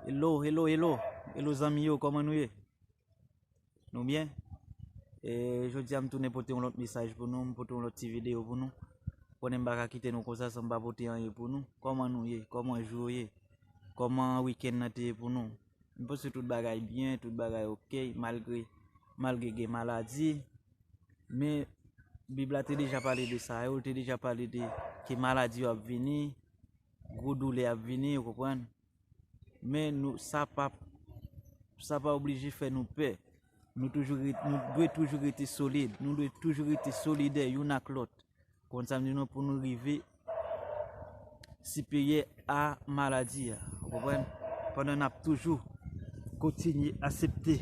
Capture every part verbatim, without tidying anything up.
Hello, hello, hello. Hello zanmi yo, kòman nou ye? Nou byen? E jodi a m tounen pote yon lòt mesaj pou nou, m pote yon lòt ti videyo pou nou. Konnen m pa ka kite nou konsa san m pa pote anyen pou nou. Kòman nou ye? Kòman jou yo ye? Kòman wikenn nan te ye pou nou? M panse tout bagay byen, tout bagay oke, malgre, malgre gen maladi. Men Bib la te deja pale de sa yo, l te deja pale de ke maladi yo ap vini, gwo doulè ap vini, ou konprann? Men nou, sa pa, sa pa oblije fè nou pè. Nou toujou re-, nou dwe toujou rete solid. Nou dwe toujou rete solidè youn ak lòt. Konprann sa m di nou, pou nou rive siperyè a maladi a. Ou konprann? Pandan n ap toujou kontinye aksepte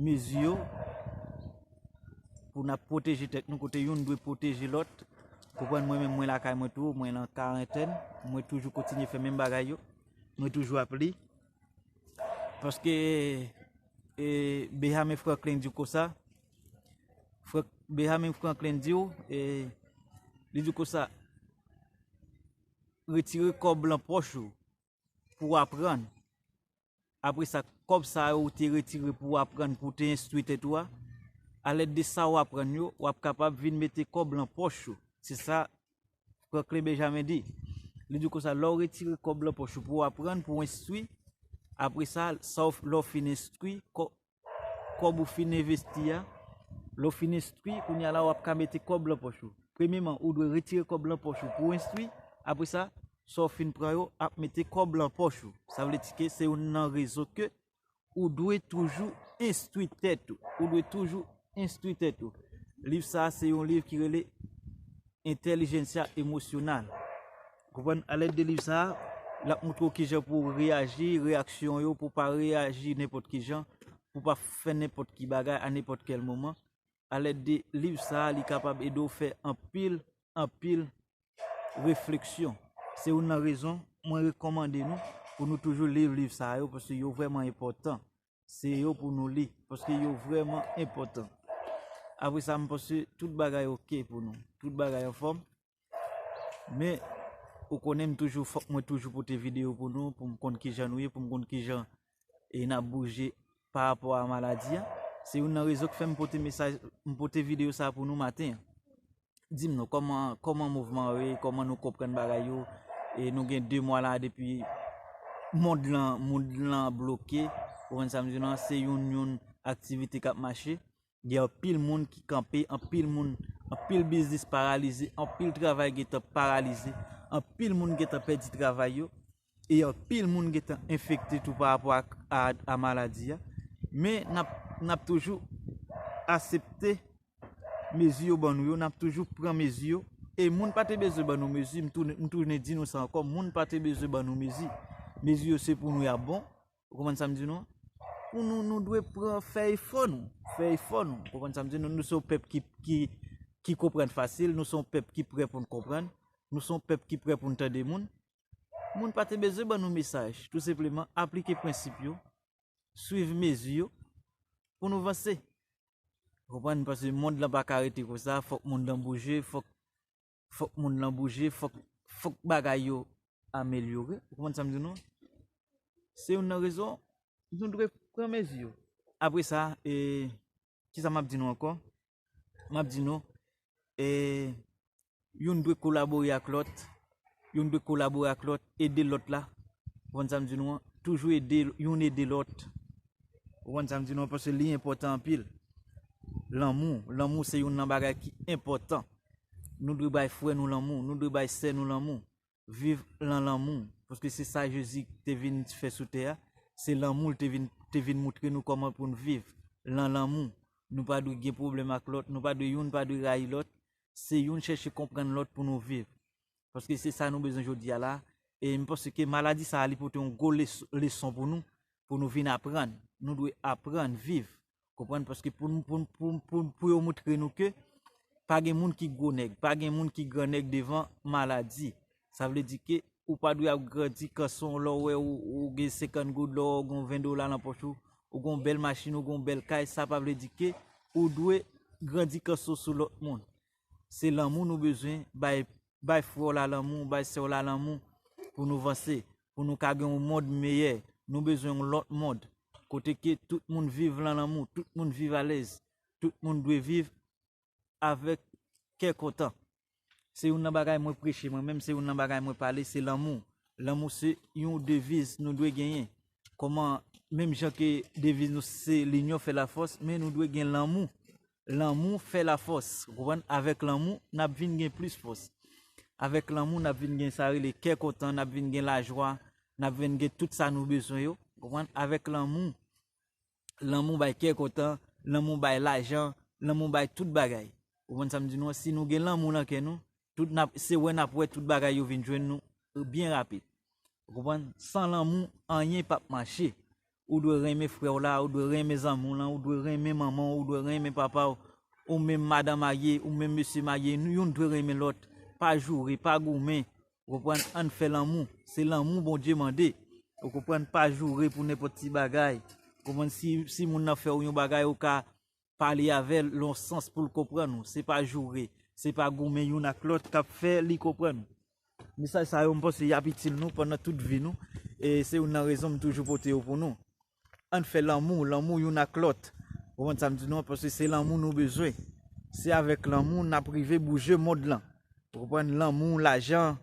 mezi yo pou n ap pwoteje tèt nou, kote youn dwe pwoteje lòt. Konprann, mwen menm, mwen lakay mwen tou, mwen nan karantèn, mwen toujou kontinye fè menm bagay yo, mwen toujou ap li. Paske e, Benjamin Franklin di w konsa, Frank, Benjamin Franklin di w, e, li di w konsa, retire kòb lan pòch ou pou w aprann. Apre sa, kòb sa yo ou te retire pou w aprann, pou w te enstwi tèt ou a, alèd de sa w aprann yo, w ap kapab vin mete kòb lan pòch ou. Se sa Franklin Benjamin di. Li di konsa, lè w retire kòb lan pòch ou pou w aprann, pou w enstwi, apre sa, sa w, lè w fin enstwi, kò-, kòb ou fin envesti a, lè w fin enstwi, kounye a la w ap ka mete kòb lan pòch ou. Premyeman, ou dwe retire kòb lan pòch ou pou w enstwi, apre sa, sa w fin pran yo ap mete kòb lan pòch ou. Sa vle di ke se youn nan rezon ke ou dwe toujou enstwi tèt ou. Ou dwe toujou enstwi tèt ou. Liv sa a se yon liv ki rele Intelligentsia Emocional. Konprann, alèd de liv sa a, l ap montre w kijan pou w reyaji, reyaksyon yo, pou w pa reyaji nenpòt ki jan, pou w pa fè nenpòt ki bagay a nenpòt kèl moman. Alèd de liv sa a, li kapab ede w fè anpil, anpil refleksyon. Se youn nan rezon mwen rekòmande nou pou nou toujou li liv sa yo, paske yo vrèman enpòtan. Se yo pou nou li, paske yo vrèman enpòtan. Apre sa, m panse tout bagay oke pou nou. Tout bagay anfòm. Men, ou konnen m toujou, fòk mwen toujou pote videyo pou nou, pou m konn kijan nou ye, pou m konn kijan e n ap bouje pa rapò a maladi a. Se youn nan rezon k fè m pote mesaj, m pote videyo sa pou nou maten an. Di m non, kòman, kòman mouvman yo ye, kòman nou konprann bagay yo. E nou gen de mwa la depi mond lan, mond lan bloke. Ou konprann sa m di w lan, se youn, youn aktivite k ap mache. Gen anpil moun ki kanpe, anpil moun, anpil biznis paralize, anpil travay gentan paralize, anpil moun gentan pèdi travay yo, e anpil moun gentan enfekte tou pa rapò a, a, a maladi a. Men n ap, n ap toujou aksepte mezi yo ban nou yo, n ap toujou pran mezi yo. E moun pa te bezwen ban nou mezi, m tounen, m tounen di nou sa ankò, moun pa te bezwen ban nou mezi. Mezi yo se pou nou y ap bon. Ou konprann sa m di nou? Pou nou, nou dwe pran, fè efò nou. Fè efò nou. Ou konprann sa m di nou? Nou se yon pèp ki, ki, ki konprann fasil, nou se yon pèp ki prè pou n konprann, nou se yon pèp ki prè pou n tande moun. Moun pa te bezwen ban nou mesaj. Tou senpleman, aplike prensip yo, swiv mezi yo, pou nou vanse. Ou konprann? Paske mond lan pa ka rete konsa, fòk mond lan bouje, fòk, fòk mond lan bouje, fòk, fòk bagay yo amelyore. Ou konprann sa m di nou? Se youn nan rezon nou dwe pran mezi yo. Apre sa, e, kisa m ap di nou ankò? M ap di nou, e, youn dwe kolabore ak lòt, youn dwe kolabore ak lòt, ede lòt la. Ou konprann sa m di nou an? Toujou ede, youn ede lòt. Ou konprann sa m di nou an? Paske li enpòtan anpil. Lanmou, lanmou se youn nan bagay ki enpòtan. Nou dwe bay frè nou lanmou, nou dwe bay sè nou lanmou. Viv lan lanmou, paske se sa Jezi te vin fè sou tè a. Se lanmou l te vin, te vin moutre nou kòman pou n viv lan lanmou. Nou pa dwe gen pwoblèm ak lòt, nou pa dwe, youn pa dwe rayi lòt. Se youn chèche konprann lòt pou nou viv. Paske se sa nou bezwen jodi a la. E m panse ke maladi sa a, li pote yon gwo les-, leson pou nou, pou nou vin aprann. Nou dwe aprann viv. Konprann? Paske pou, pou, pou, pou, pou yo moutre nou ke pa gen moun ki gwo nèg, pa gen moun ki gran nèg devan maladi. Sa vle di ke ou pa dwe ap grandi kanson lè w wè ou, ou gen senkant goud, lè w wè ou gen ven dola nan pòch ou, ou gen yon bèl machin, ou gen yon bèl kay, sa pa vle di ke ou dwe grandi kanson sou lòt moun. Se lanmou nou bezwen bay, bay frè w la lanmou, bay sè w la lanmou pou nou vanse, pou nou ka gen yon mond meyè. Nou bezwen yon lòt mond kote ke tout moun viv lan lanmou, tout moun viv alèz, tout moun dwe viv avèk kè kontan. Se youn nan bagay mwen preche, mwen menm se youn nan bagay mwen pale, se lanmou. Lanmou se yon deviz nou dwe genyen. Kòman, menm jan ke deviz nou se linyon fè lafòs, men nou dwe gen lanmou. Lanmou fè lafòs. Ou konprann? Avèk lanmou, n ap vin gen plis fòs. Avèk lanmou, n ap vin gen sa rele kè kontan, n ap vin gen lajwa, n ap vin gen tout sa nou bezwen yo. Ou konprann? Avèk lanmou, lanmou bay kè kontan, lanmou bay lajan, lanmou bay tout bagay. Ou konprann sa m di nou an? Si nou gen lanmou nan kè nou, tout n ap, se wè n ap wè tout bagay yo vin jwenn nou byen rapid. Ou konprann? San lanmou, anyen p ap mache. Ou dwe renmen frè w la, ou dwe renmen zanmi w lan, ou dwe renmen manman w, ou dwe renmen papa w, ou menm madan marye, ou menm mesye marye, nou youn dwe renmen lòt. Pa joure, pa goumen. Ou konprann? Ann fè lanmou. Se lanmou Bondye mande. Ou konprann? Pa joure pou nenpòt ti bagay. Ou konprann? Si, si moun nan fè w yon bagay, ou ka pale avè l lan yon sans pou l konprann ou. Se pa joure, se pa goumen youn ak lòt k ap fè li konprann ou. Mesaj sa yo, m panse y ap itil nou pandan tout vi nou. E se youn nan rezon m toujou pote yo pou nou. Ann fè lanmou, lanmou youn ak lòt. Ou konprann sa m di nou an? Paske se lanmou nou bezwen. Se avèk lanmou n ap rive bouje mond lan. Ou konprann? Lanmou, lajan,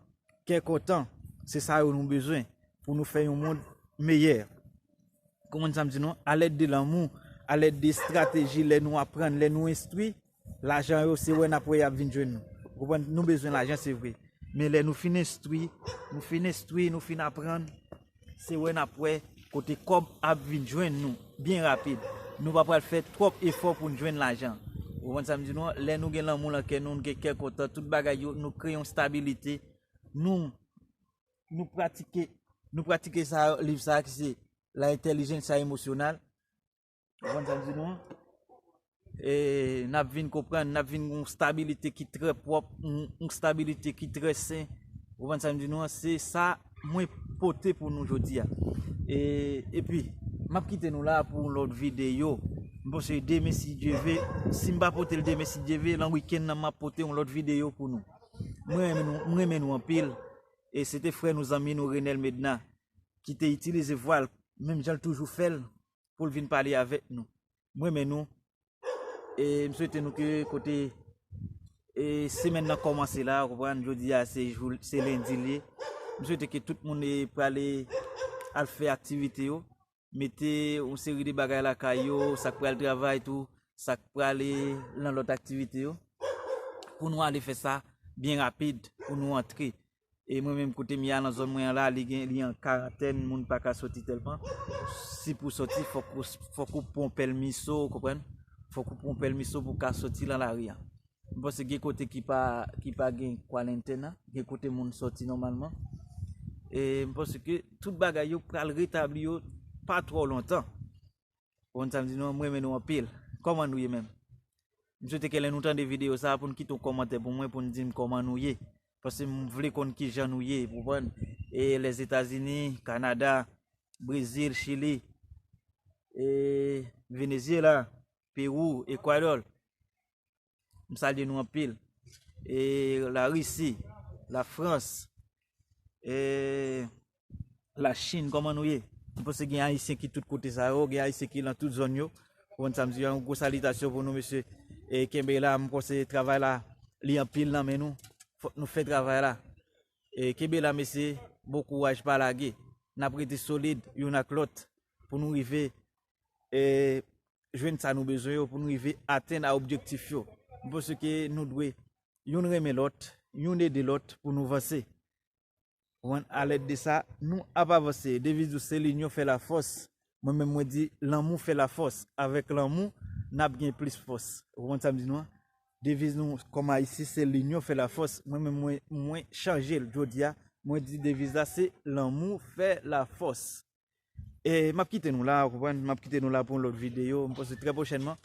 kè kontan, se sa yo nou bezwen pou nou fè yon mond meyè. Konprann sa m di nou? Alèd de lanmou, alèd de estrateji, lè nou aprann, lè nou enstwi, lajan yo, se wè n ap wè y ap vin jwenn nou. Ou konprann? Nou bezwen lajan, se vre. Men lè nou fin enstwi, nou fin enstwi, nou fin aprann, se wè n ap wè kote kòb ap vin jwenn nou byen rapid. Nou pa pral fè twòp efò pou n jwenn lajan. Ou konprann sa m di nou an? Lè nou gen lanmou lan kè nou, nou gen kè kontan, tout bagay yo, nou kreye yon stabilite. Nou, nou pratike, nou pratike sa, liv sa a ki se La Intelligentsia Emocional. Ou konprann sa m di nou an? E n ap vin konprann, n ap vin gen yon stabilite ki trè pwòp, yon, yon stabilite ki trè sen. Ou konprann sa m di nou an? Se sa mwen pote pou nou jodi a. E, epi, m ap kite nou la pou yon lòt videyo. M panse demen, si Dye ve, si m pa pote l demen, si Dye ve, lan wikenn nan, m ap pote yon lòt videyo pou nou. Mwen renmen nou, mwen renmen nou anpil. E se te frè nou, zanmi nou, Renel Medna, ki te itilize vwa l, menm jan l toujou fè l, pou l vin pale avèk nou. Mwen renmen nou. E m swete nou ke kote, e semèn nan kòmanse la, ou konprann, jodi a se jou, se lendi l ye. M swete ke tout moun, e, prale al fè aktivite yo. Mete yon seri de bagay lakay yo, sa k pral travay tou, sa k prale lan lòt aktivite yo. Pou nou ale fè sa byen rapid, pou nou antre. E mwen menm, kote m ye a, lan zòn mwen an la, li gen, li an karantèn, moun pa ka sòti tèlman. Si pou sòti, fòk ou, fòk ou pran pèmiso, ou konprann? Fòk ou pran pèmiso pou w ka sòti lan lari a. M panse gen kote ki pa, ki pa gen kwarantèn nan, gen kote moun sòti nòmalman. E m panse ke tout bagay yo pral retabli yo pa twò lontan. Ou konn sa m di nou, mwen renmen nou anpil. Kòman nou ye menm? M swete ke lè nou tande videyo sa a, pou n kite yon kòmantè pou mwen, pou n di m kòman nou ye. Paske m vle konn kijan nou ye, ou konprann? E Lèzetazini, Kanada, Brezil, Chili, e Venezyela, Pewou, Ekwadò. M salye nou anpil. E Larisi, Lafrans, e Lachin, kòman nou ye? M panse gen Ayisyen ki tout kote sa yo, gen Ayisyen ki lan tout zòn yo. Ou konn sa m di, yon gwo salitasyon pou nou, mesye. E kenbe la, m panse travay la, li anpil nan men nou. Fòk nou fè travay la. E kenbe la, mesye, bon kouraj, pa lage. N ap rete solid youn ak lòt pou nou rive, e, jwenn sa nou bezwen yo, pou nou rive atenn a objektif yo. M panse ke nou dwe youn renmen lòt, youn ede lòt pou nou vanse. Ou konprann? Alèd de sa, nou ap avanse. Deviz nou se linyon fè lafòs. Mwen menm, mwen di lanmou fè lafòs. Avèk lanmou, n ap gen plis fòs. Ou konprann sa m di nou an? Deviz nou kòm Ayisyen se linyon fè lafòs. Mwen menm, mwen, mwen chanje l jodi a. Mwen di deviz la se lanmou fè lafòs. E m ap kite nou la, ou konprann? M ap kite nou la pou yon lòt videyo. M panse trè pwochènman,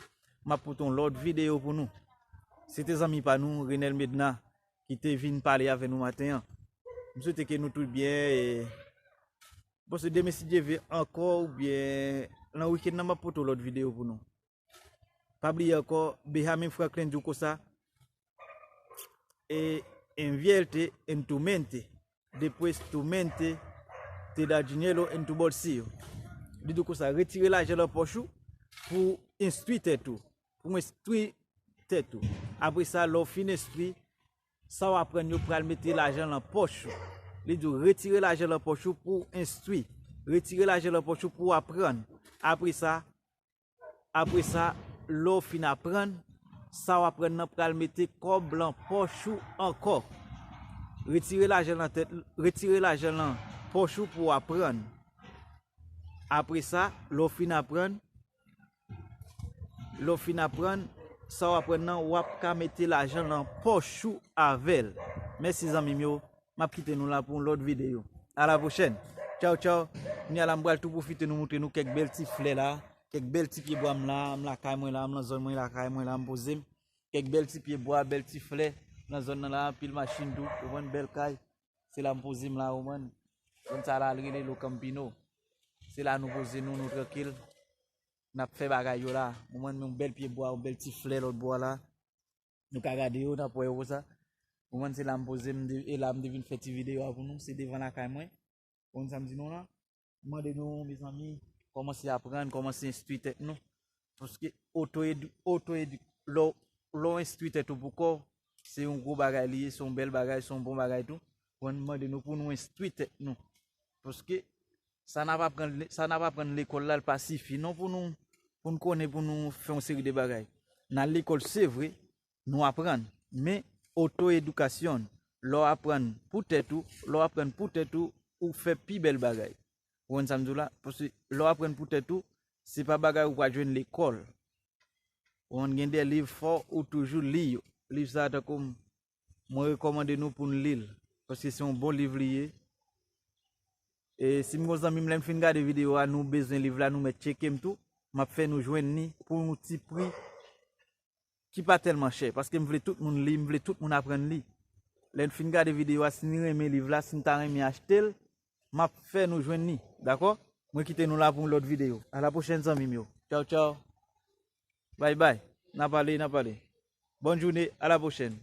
m ap pote yon lòt videyo pou nou. Se te zanmi pa nou, Renel Medna, ki te vin pale avè nou maten an. M swete ke nou tout byen. E m panse demen, si Dye vle ankò, oubyen lan wikenn nan, m ap pote yon lòt videyo pou nou. Pa bliye ankò, Benjamin Franklin di w konsa, e invierte en tu mente, después tu mente te dar dinheiro em tu bolsillo. Li di w konsa, retire lajan nan pòch ou pou enstwi tèt ou. Pou enstwi tèt ou. Apre sa, lè w fin enstwi, sa w aprann yo pral mete lajan nan pòch ou. Li di w, retire lajan nan pòch ou pou enstwi. Retire lajan nan pòch ou pou aprann. Apre sa, apre sa, lè w fin aprann, sa w aprann nan pral mete kòb lan pòch ou ankò. Retire lajan nan tèt, retire lajan nan pòch ou pou w aprann. Apre sa, lè w fin aprann, lè w fin aprann, sa w aprann nan, w ap ka mete lajan nan pòch ou avè l. Mèsi zanmi m yo, m ap kite nou la pou yon lòt videyo. A la pwochèn. Tchaw, tchaw. Kounye a la, m pral tou pwofite nou montre nou kèk bèl ti flè la, kèk bèl ti pyebwa m la, m lakay mwen la, m nan zòn mwen lakay mwen la, m poze m. Kèk bèl ti pyebwa, bèl ti flè nan zòn nan la, anpil machin tou, ou konprann, bèl kay. Se la m poze m la, ou konprann. Zòn sa la, l rele Lo Campino. Se la nou poze nou, nou trankil. N ap fè bagay yo la. Ou konprann, men yon bèl pyebwa, yon bèl ti flè lòt bò a la. Nou ka gade yo, n ap wè yo konsa. Ou konprann, se la m poze m, de- e la m te vin fè ti videyo a pou nou. Se devan lakay mwen. Ou konn sa m di nou la? M mande nou, mezanmi, kòmanse aprann, kòmanse enstwi tèt nou. Paske oto edu, oto edu, lè w- lè w enstwi tèt ou pou kò w, se yon gwo bagay li ye, se yon bèl bagay, se yon bon bagay tou. Mwen mande nou pou nou enstwi tèt nou. Paske sa n ap aprann, sa n ap aprann lekòl la, l pa sifi non pou nou, pou n konnen, pou nou fè yon seri de bagay. N al lekòl, se vre, nou aprann. Men, oto edikasyon, lè w aprann pou tèt ou, lè w aprann pou tèt ou, ou fè pi bèl bagay. Ou konn sa m di w la? Paske lè w aprann pou tèt ou, se pa bagay ou pral jwenn lekòl. Ou konn gen de liv fò ou toujou li yo. Liv sa a tankou m, mwen rekòmande nou pou n li l. Paske se yon bon liv li ye. E si m gon zanmi m, lè m fin gade videyo a, nou bezwen liv la, nou mèt tcheke m tou. M ap fè nou jwenn li pou yon ti pri ki pa tèlman chè. Paske m vle tout moun li, m vle tout moun aprann li. Lè n fin gade videyo a, si n renmen liv la, si n ta renmen achte l, m ap fè nou jwenn li. Dakò? Mwen kite nou la pou yon lòt videyo. A la pwochèn, zanmi m yo. Tchaw, tchaw. Bay, bay. N a pale, n a pale. Bòn jounen, a la pwochèn.